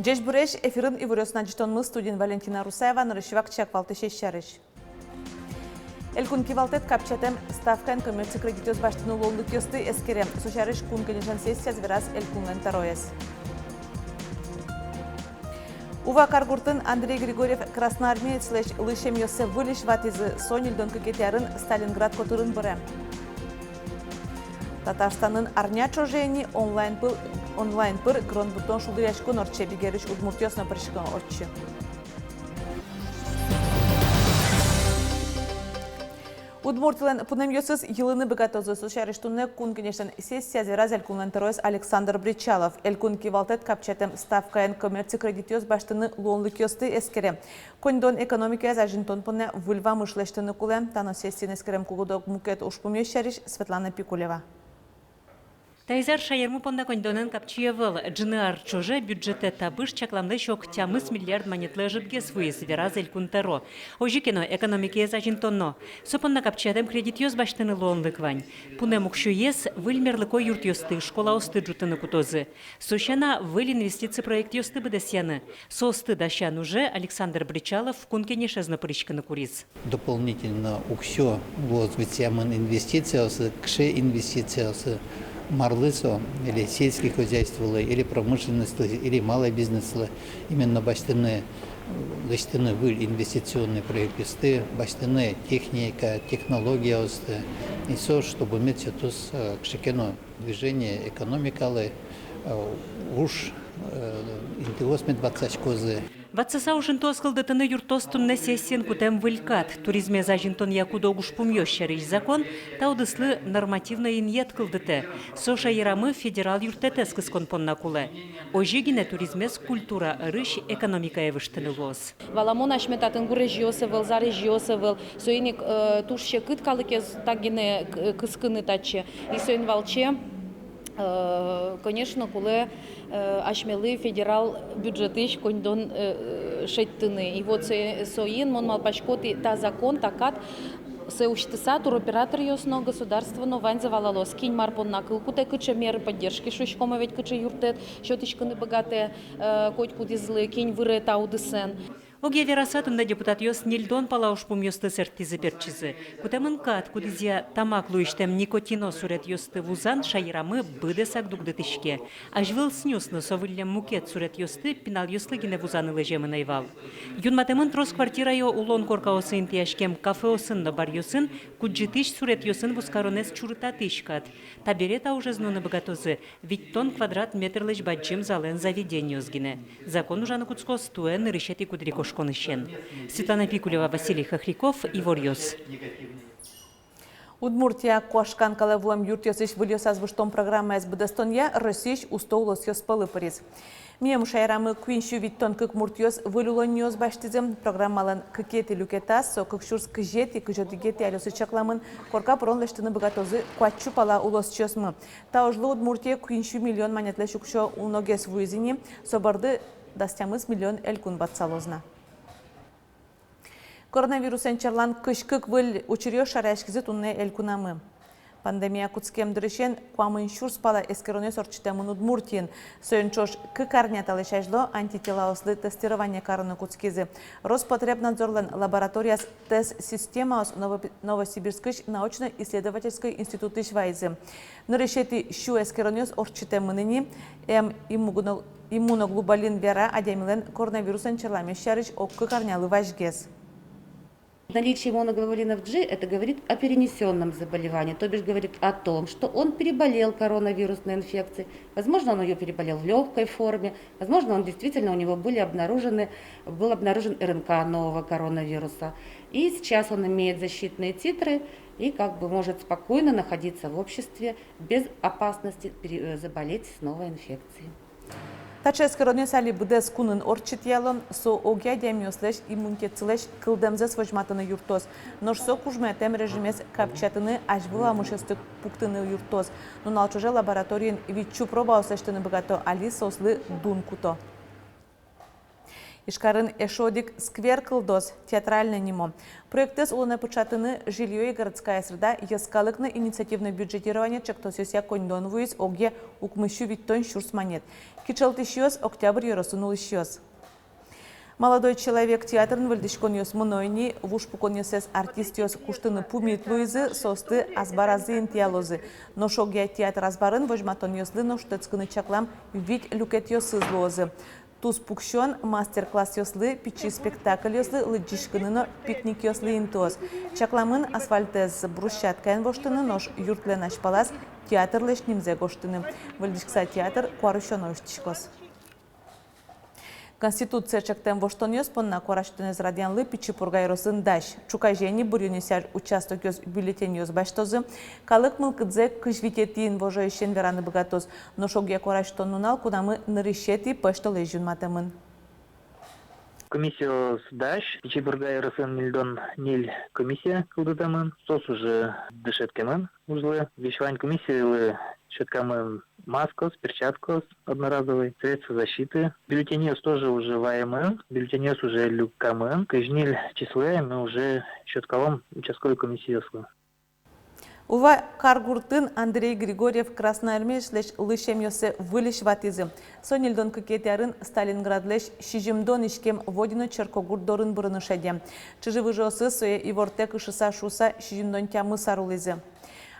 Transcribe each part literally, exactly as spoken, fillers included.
Ӟечбуресь! Эфирын «Иворъёс» но ӝытонмы, студиын Валентина Русаева. Нырысь вакчияк валтӥсез сярысь. Элькун кивалтэт капчиятэм ставкаен коммерци кредитъёс басьтыны луонлыкъёсты эскере. Со сярысь Кун Кенешен сессияз вераз Элькунлэн тӧроез. Ува каргуртын Андрей Григорьев красноармеецлэсь лысьӧмъёссэ выльысь ватӥзы. Со ньыльдон кыкетӥ арын Сталинград котырын быре. Татарстанын арня ӵоже ини онлайн пыр, онлайн пыр гронбурдон шулдыръяськон ортче. Бигерысь удмуртъёс но пыриськыны ортчо. Удмуртилэн пунэмъёсыз йылыны быгатозы. Со сярысь туннэ Кун Кенешлэн сессияз вераз Элькунлэн тӧроез Александр Бречалов. Элькун кивалтэт капчиятэм ставкаен коммерци кредитъёс басьтыны луонлыкъёсты эскере. Коньдон экономикаез азинтон понна выль вамыш лэсьтыны кулэ. Та но сессиын эскерем куд-ог мукет ужпумъёс сярысь Светлана Пикулева. Таиз ар шаермы понна коньдонэн капчи ӧвӧл. Ӝыны ар ӵоже бюджетэ табыш чакламлэсь ог тямыс миллиард манетлы ӧжытгес вуиз, вераз Элькун тӧро. Озьы ке но, экономикаез азинтоно. Со понна капчиятэм кредитъёс басьтыны луонлык вань. Пунэм уксёез выль мерлыко юртъёсты, школаосты ӝутыны кутозы. Со сяна, выль инвестици проектъёсты быдэсъяны. Соосты дасян уже Александр Бречалов Кун Кенешез но пыриськыны куриз. Дополнительно уксё луоз висъямын инвестициосы. Кыӵе инвестициосы, марлы со, или сельский хозяйстволы, или промышленностьлы, или малый бизнеслы. Именно басьтыны, лэсьтыны выль инвестиционный проектъёсты, басьтыны техника, технологиосты. И со, чтобы мед сётоз, э, кыӵе ке но движение экономикалы, э, уж, э, интыос мед ватсаськозы. Ватсаса ужинтыос кылдытыны юрттоз туннэ сессиын кутэм выль кат. Туризмез азинтонъя куд-ог ужпумъёс сярысь закон та удыслы нормативной инъет кылдытэ. Со шаерамы федерал юрттэтэз кыскон понна кулэ. Озьы гинэ туризмез культура ӧрысь экономикае выжтыны луоз. Валамон, асьме татын гурезьёс ӧвӧл, зарезьёс ӧвӧл. Соин ик, э, туж секыт калыкез та гинэ к-, кыскыны татчы. И соин валче, э, конечно, кулэ, э, асьмелы федерал бюджетысь коньдон, э, шедьтыны. И вот со-, соин мон малпасько, та закон, та кат, сое усьтыса, туроператоръёс но, государство но ваньзэ валалоз, кин мар понна кыл кутэ, кыӵе меры поддержки шуиськом, ведь кыӵе юрттэт сётӥськыны быгатэ, э, котькудӥзлы, кин выре та удысэн. Огъя вераса, туннэ депутатъёс ньыльдон пала ужпумъёсты сэрттӥзы-пертчизы. Кутэмын кат, кудӥзъя тамак луисьтэм никотино суретъёсты вузан шаерамы быдэсак дугдытӥське. Азьвыл снюс но со выллем мукет суретъёсты пиналъёслы гинэ вузаны лэземын ӧй вал. Юнматэмын трос квартираё улон коркаосы интыяськем кафеосын но баръёсын кудӟытӥсь суретъёсын вузкаронэз чурытатӥсь кат. Табере та ужез нуыны быгатозы витьтон квадрат метрлэсь бадӟым залэн заведениос гинэ. Закон ужаны кутскоз туэ нырысетӥ гудырикошконысен. Светлана Пикулева, Василий Хохряков, «Иворъёс». Удмуртия куашкан калэ вуэм юртъёсысь выльёсаз выжтон программаез быдэстонъя Россиысь усто улосъёс пӧлы пыриз. Милям шаерамы куинь сю витьтон кык муртъёс выль улонниос басьтӥзы. Программалэн кыкетӥ люкетаз, со кык сюрс кызетӥ, кызь одӥгетӥ аръёсы чакламын, корка пырон лэсьтыны быгатозы куать сю пала улосчиосмы. Та ужлы Удмуртие куинь сю миллион манетлэсь уксё уногес вуиз ини, со борды дас тямыс миллион элькун ватсалоз на. Коронавирусэн черлан кызь кык выль учыръёс шараяськизы туннэ элькунамы. Пандемия кутскем дырысен куамын сюрс пала эскеронъёс ортчытэмын Удмуртиын. Соин ӵош кык арня талэсь азьло антителаослы тестирование карыны кутскизы. Роспотребнадзорлэн лабораторияз тест-системаос Ново-, Новосибирскысь научно-исследовательской институтысь вайизы. Нырысетӥ сю эскеронъёс ортчытэмын ини. М-, иммуно-, иммуноглобулин вера адямилэн коронавирусэн черламез сярысь ог-кык арнялы вазьгес. Наличие иммуноглобулинов G — это говорит о перенесённом заболевании, то бишь говорит о том, что он переболел коронавирусной инфекцией. Возможно, он её переболел в лёгкой форме, возможно, он действительно, у него были обнаружены, был обнаружен РНК нового коронавируса. И сейчас он имеет защитные титры и как бы может спокойно находиться в обществе без опасности пере-, э, заболеть с новой инфекцией. Таӵе эскеронъёс али быдэс кунын ортчытъяло. Со огъя адямиослэсь иммунитетсылэсь кылдэмзэс возьматыны юрттоз. Нош со кужмоятэм режимез капчиятыны, азьвыл вамышъёсты пуктыны юрттоз. Нунал ӵоже лабораториын витьсю пробаос лэсьтыны быгато, али соослы дун куто. Ижкарын эшшо одӥг сквер кылдоз, Театральной нимо. Проектэз улонэ пыӵатыны «Жильё и городская среда» йӧскалык но инициативное бюджетирование чектосъёсъя коньдон вуиз огъя укмыссю витьтон сюрс манет. Кичӧлтӥсьёс — Октябрь ёросын улӥсьёс. «Молодой человек» театрын выльдӥськонъёс мыно ини. Вуж пуконъёссэс артистъёс куштыны пумит луизы, соосты азбаразы интыялозы. Нош огъя театр азбарын возьматонъёслы нош шутэтскыны чаклам вить люкетъёсыз луозы: туспуксён, мастер-классъёслы, пичи спектакльёслы, лыдӟиськыны но пикникъёслы интыос. Чакламын асфальтэз брусчаткаен воштыны, нош юртлэн азьпалаз театрлэсь нимзэ гожтыны. Выльдӥськыса театр куарусёно усьтӥськоз. Конституцие чектэм воштонъёс понна куарусёнэз радъянлы Пичи Пурга ёросын дась. Ӵуказе ини быръёнъёсъя участокъёс бюллетеньёс басьтозы. Калык мылкыдзэ кызь витетӥ инвожоысен вераны быгатоз. Нош огъя куарусён нунал кунамы нырысетӥ пӧсьтолэзь юнматэмын. Комиссиос дась. Пичи Пурга ёросын ньыльдон ньыль комиссия кылдытэмын. Соос уже дышетскемын ужлы. Весь вань комиссиялы сёткамын маскаос, перчаткаос одноразовый, средства защиты. Бюллетеньёс тоже уже ваемын, бюллетеньёс уже люкамын. Кызь ньыль числое ми уже сёткалом участковой комиссиослы. Ува каргуртын Андрей Григорьев красноармеецлэсь лысьӧмъёссэ выльысь ватӥзы. Со ньыльдон кыкетӥ арын Сталинградлэсь сизьымдон иськем Водино черкогурт дорын бырыны шедем. Чыжы-выжыосыз сое ивортэ кышыса шуыса сизьымдон тямыс ар улӥзы.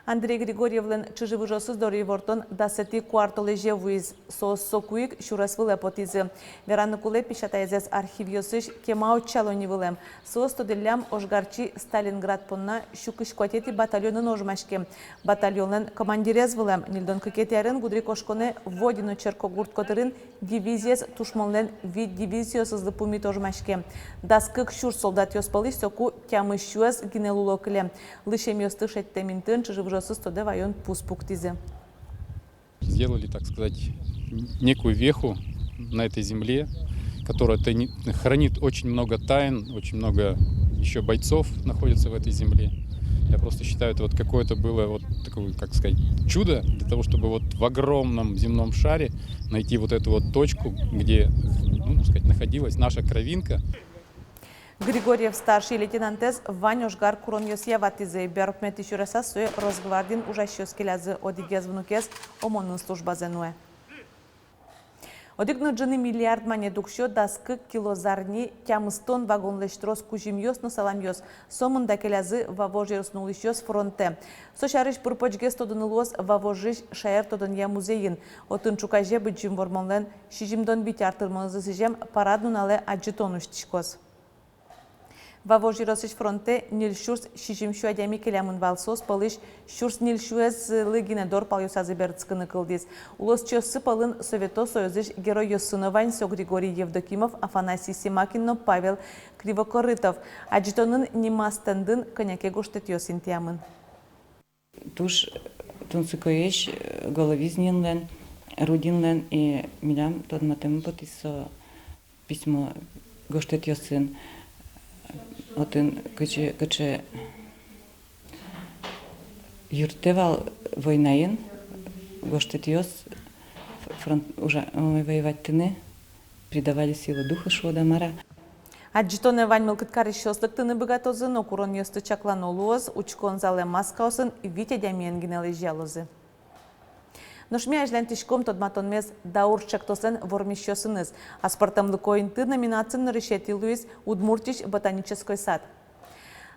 Андрей Григорьевлэн чыжы-выжыосыз доры ивортон дасэтӥ куартолэзе вуиз. Соос соку ик сюрес вылэ потӥзы. Вераны кулэ, песятаезэс архивъёсысь кема утчало ни вылэм. Соос, тодӥллям, ожгарчи Сталинград понна сю кызь куатетӥ батальонын ожмаськем. Батальонлэн командирез вылэм. Ньыльдон кыкетӥ арын гудырикошконэ Водино черкогурт котырын дивизиез тушмонлэн вить дивизиосызлы пумит ожмаськем. Дас кык сюрс солдатъёс пӧлысь соку тямыс сюэз гинэ луло кылем. Лысьӧмъёсты шедьтэм интыын чыжы-выжыосыз тодэ ваён пус пуктӥзы. Сделали, так сказать, некую веху на этой земле, которая тайни-, хранит очень много тайн, очень много ещё бойцов находится в этой земле. Я просто считаю, это вот какое-то было вот такое, как сказать, чудо для того, чтобы вот в огромном земном шаре найти вот эту вот точку, где, ну, так сказать, находилась наша кровинка. Григорьев старший лейтенантэз вань ожгар куронъёсъя ватӥзы. Берпуметӥ сюресаз сое Росгвардиын ужасьёс келязы, одӥгез внукез ОМОНын службазэ нуэ. Одӥг но ӝыны миллиард манет уксё, дас кык кило зарни, тямыстон вагонлэсь трос кузьымъёс но саламъёс сомында келязы Вавож ёросын улӥсьёс фронтэ. Со сярысь пыр-почгес тодыны луоз Вавожысь шаертодонъя музейын. Отын ӵуказе Быдӟым Вормонлэн сизьымдон вить ар тырмонэзлы сӥзем парад нуналэ адӟытон усьтӥськоз. Вавож ёросысь фронтэ ньыль сюрс сизьым сю адями келямын вал. Соос пӧлысь сюрс ньыль сюэзлы гинэ дор палъёсазы берытскыны кылдӥз. Улосчиоссы пӧлын Совето Союзысь геройёссы но вань. Со Григорий Евдокимов, Афанасий Семакин но Павел Кривокорытов. Адӟытонын нимаз стендын кӧня ке гожтэтъёс интыямын. Туж тунсыкоесь, э, Головизнинлэн, Рудинлэн, и милям тодматэммы потӥз со письмо гожтэтъёсын. Отын кыӵе, кыӵе юрттэ вал войнаын гожтэтъёс, фронт ужа-, ой, воевать карыны, придавали силы духа, шуод-а, мар-а. Адӟытонэ вань мылкыд карисьёс лыктыны быгатозы, но куронъёсты чаклано луоз: учкон залэ маскаосын вить адямиен гинэ лэзьялозы. Нош ми азьланьтӥськом тодматонмес «Даур» чектослэн вормисьёсыныз. «Аспӧртэмлыко инты» номинациын нырысетӥ луиз Удмуртиысь ботанической сад.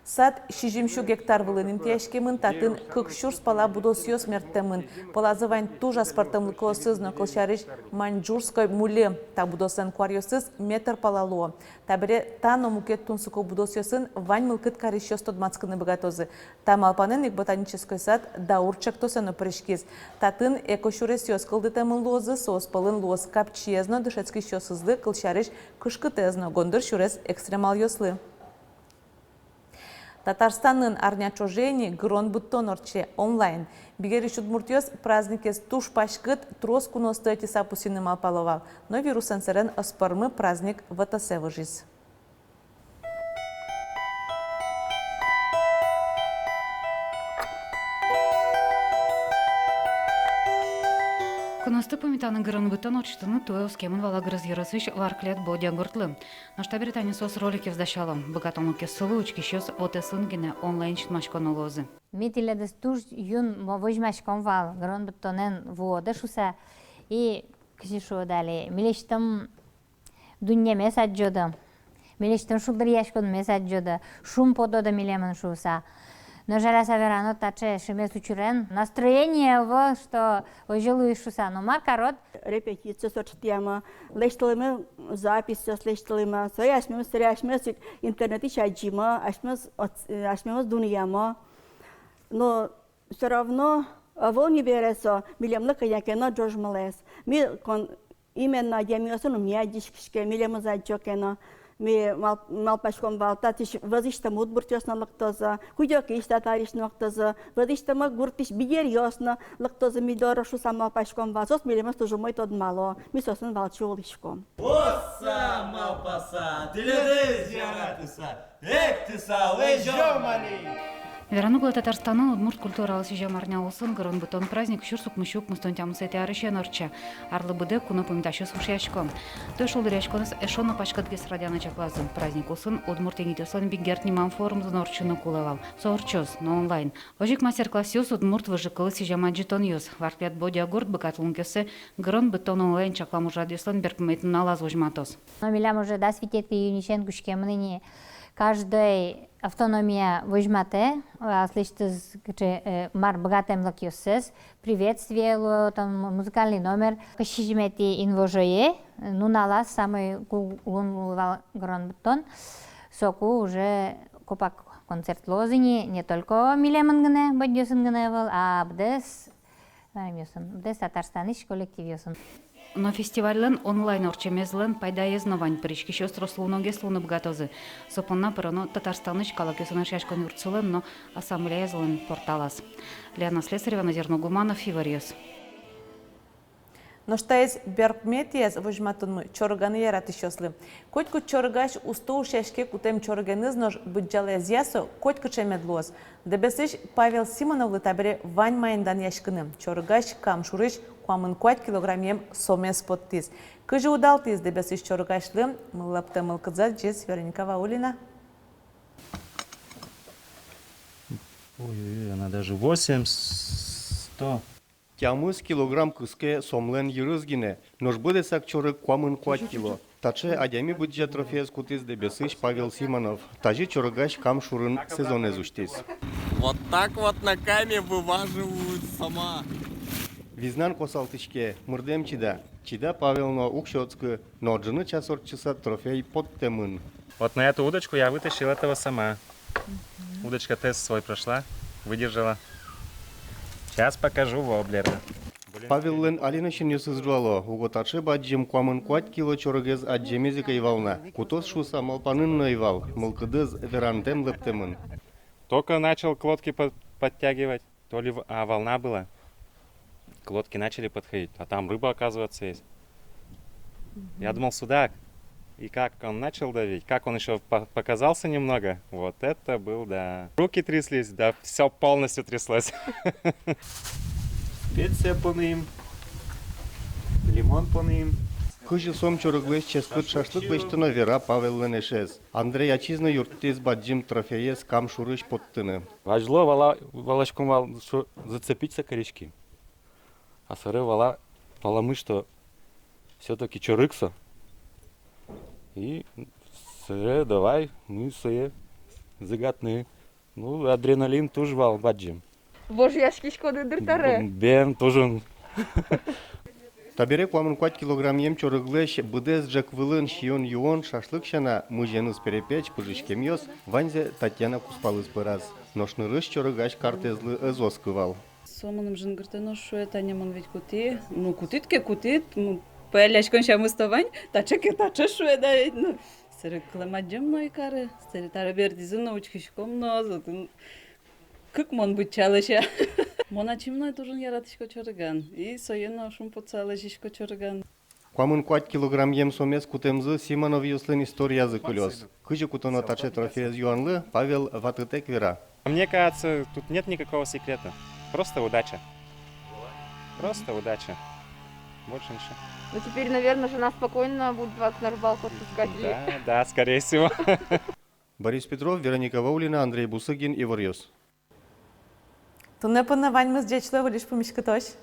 Сад сизьым сю гектар вылын интыяськемын, татын кык сюрс пала будосъёс мерттэмын. Пӧлазы вань туж аспӧртэмлыкоосыз но, кылсярысь, маньчжурской мулы. Та будослэн куаръёсыз метр пала луо. Табере та но мукет тунсыко будосъёсын вань мылкыд карисьёс тодматскыны быгатозы. Та малпанэн ик ботанической сад «Даур» чектосэ но пыриськиз. Татын экосюресъёс кылдытэмын луозы, соос пӧлын луоз капчиез но дышетскисьёсызлы, кылсярысь, кышкытэз но гондыр сюрес экстремалъёслы. Татарстанын арня ӵоже ини гырон быдтон ортче онлайн. Бигерысь удмуртъёс праздникез туж паськыт, трос куноосты ӧтьыса пусйыны малпало вал, но вирусэн сэрен ӧз пӧрмы, праздник вӧтосэ выжиз. Куноосты пумитаны гырон быдтон ортчытыны туэ оскемын вал Агрыз ёросысь Варклед-Бодья гуртлы. Нош табере тани соос роликъёс дасяло. Быгатонлыкъёссылы учкисьёс вотэсын гинэ онлайн синмаськоно луозы. Ми тӥледыз туж юн мо возьмаськом вал гырон быдтонэн вуоды шуыса. И кызьы шуод али, милесьтым дуннемес адӟоды, милесьтым шулдыръяськонмес адӟоды, шумпотоды милемын шуыса. Но жаляса верано, таӵе шимес учырен настроение ӧвӧл, что озьы луиз шуыса. Но мар карод? Репетициос ортчытъямы, лэсьтылӥмы, записьёс лэсьтылӥмы, сое асьмемыз, сое асьмемыз ик интернетысь адӟимы, асьмемыз отс-, э, асьмемыз дунъямы. Но всё равно ӧвӧл ни бере со милемлы кӧня ке но ӝожмылэз. Ми кон-, именно адямиосын ум ни адӟиськиське, милемыз адӟо ке но. Ми мал-, малпаськом вал, татысь вӧзысьтымы удмуртъёс но лыктозы, кыдёкысь татаръёс но лыктозы, вӧзысьтымы гуртысь бигеръёс но лыктозы ми доры шуыса малпаськом вал, соос милемыз туж умой тодмало, ми соосын валче улӥськом. Вуоса, малпаса, тӥледыз яратыса, эктыса лэзём али. Вераны кулэ, Татарстанын удмурт культуралы сӥзем арня улсын гырон быдтон праздник сюрс укмыссю укмыстон тямысэтӥ арысен ортче. Арлы быдэ куно пумитасьёс ушъясько. Туэ шулдыръяськонэз эшшо но паськытгес радъяны чаклазы. Праздник улсын удмурт егитъёслэн «Бигерт» нимам форумзы но ортчыны кулэ вал. Со ортчоз, но онлайн. Озьы ик мастер-классъёс, удмурт выжыкылы сӥзем адӟытонъёс. Варклед-Бодья гурт быгатонлыкъёссэ гырон быдтон онлайн чаклам ужрадъёслэн берпуметӥ нуналаз возьматоз. Но милям уже дас витетӥ июньысен кутскемын ини, каждой автономия возьматэ, э, аслэсьтыз кыӵе, э, мар быгатэмлыкъёссэс, приветствие луэ, там, музыкальный номер. Кызь сизьыметӥ инвожое, э, нуналаз самой ку-, кугун луэ вал гырон быдтон, соку уже копак концерт луоз ини, не только милемын гинэ, бадӟымъёсын гинэ ӧвӧл, а быдэс, бадӟымъёсын, быдэс Татарстанысь коллективъёсын. Но фестивальлэн онлайн ортчемезлэн пайдаез но вань, пыриськисьёс трослы уногес луыны быгатозы. Со понна пыроно Татарстанысь калыкъёсын эшъяськон юртсылэн но ассамблеязлэн порталаз. Лиана Слесарева, Назир Нугуманов, «Иворъёс». Нош таиз берпуметӥез возьматонмы чорыганы яратӥсьёслы. Котькуд чорыгась усто ушъяське кутэм чорыгеныз, нош быдӟалаезъя со котькыӵе мед луоз. Дэбесысь Павел Симоновлы табере вань маин данъяськыны. Чорыгась Кам шурысь куамын куать килограммъем сомез поттӥз. Кызьы удалтӥз Дэбесысь чорыгаслы, мыллыптэ мылкыдзэ адӟиз Вероника Ваулина. Ой-ой-ой, она даже восемь сто. Тямыс килограмм кыске сомлэн йырыз гинэ, нош быдэсак чорыг куамын куать кило. Таӵе адями быдӟа трофеез кутӥз Дэбесысь Павел Симонов. Тазьы чорыгась Кам шурын сезонэз усьтӥз. Вот так вот на Каме вываживают сама. Визнан косалтӥське, мырдэм чида. Чида Павел но, уг сётскы, но ӝыны час ортчыса трофей поттэмын. Вот на эту удочку я вытащил этого сома. Удочка тест свой прошла, выдержала. Сейчас покажу воблера. Павеллэн али но синъёсыз ӝуало, уго таӵе бадӟым куамын куать кило чорыгез адӟемез ик ӧй вал на. Кутоз шуыса малпанын но ӧй вал, мылкыдыз верантэм лэптэмын. Только начал к лодке под-, подтягивать, то ли в-, а, волна была. К лодке начали подходить, а там рыба, оказывается, есть. Я думал, судак. И как он начал давить, как он ещё по-, показался немного, вот это был, да. Руки тряслись, да, всё полностью тряслось. Специя поныем, лимон поныем. Кызьы сом чорыглэсь ческыт шашлык лэсьтоно, вера Павеллэн эшез. Андрей ачиз но юрттӥз бадӟым трофеез Кам шурысь поттыны. Азьло вала-, валаськом вал, что зацепиться корешки. А собере вала-, валамы, что всё-таки чорыг со. И собере давай, ну, сое зыгатыны. Ну, адреналин туж вал бадӟым. Вожъяськиськоды дыр табере? Бен, туж ик. Табере куамын куать килограммъем чорыглэсь быдэс ӝӧк вылын сиён-юон, шашлык сяна, музъеныз перепеч, пыжиськемъёс — ваньзэ Татьяна кузпалыз пӧраз. Нош нырысь чорыгась картэзлы ӧз оскы вал. Со мыным жингыртэ но шуэ: «Тани мон ведь кутӥ». Ну, кутӥд ке, кутӥд, ну, пӧяляськон сямыз-то вань, таӵе ке таӵе, шуэ, да ведь, ну. Собере кылэм адӟем но ӧй кары, собере табере бертӥзы но, учкиськом но, зато кык мон быдӟа, лэся. Мон ачим но туж ик яратӥсько чорыган, и сое но шумпотыса лэзисько чорыган. Куамын куать килограммъем сомез кутэмзы Симоновъёслэн историязы кылёз. Кызьы кутоно таӵе трофеез юанлы Павел ватытэк вера. Мне кажется, тут нет никакого секрета. Просто удача. Просто удача. Больше ничего. Ну, теперь, наверное, жена спокойно будет вас на рыбалку отпускать, или? Да, да, скорее всего. Борис Петров, Вероника Ваулина, Андрей Бусыгин, «Иворъёс». Туннэ понна ваньмыз. Ӟеч луэ, выльысь пумиськытозь.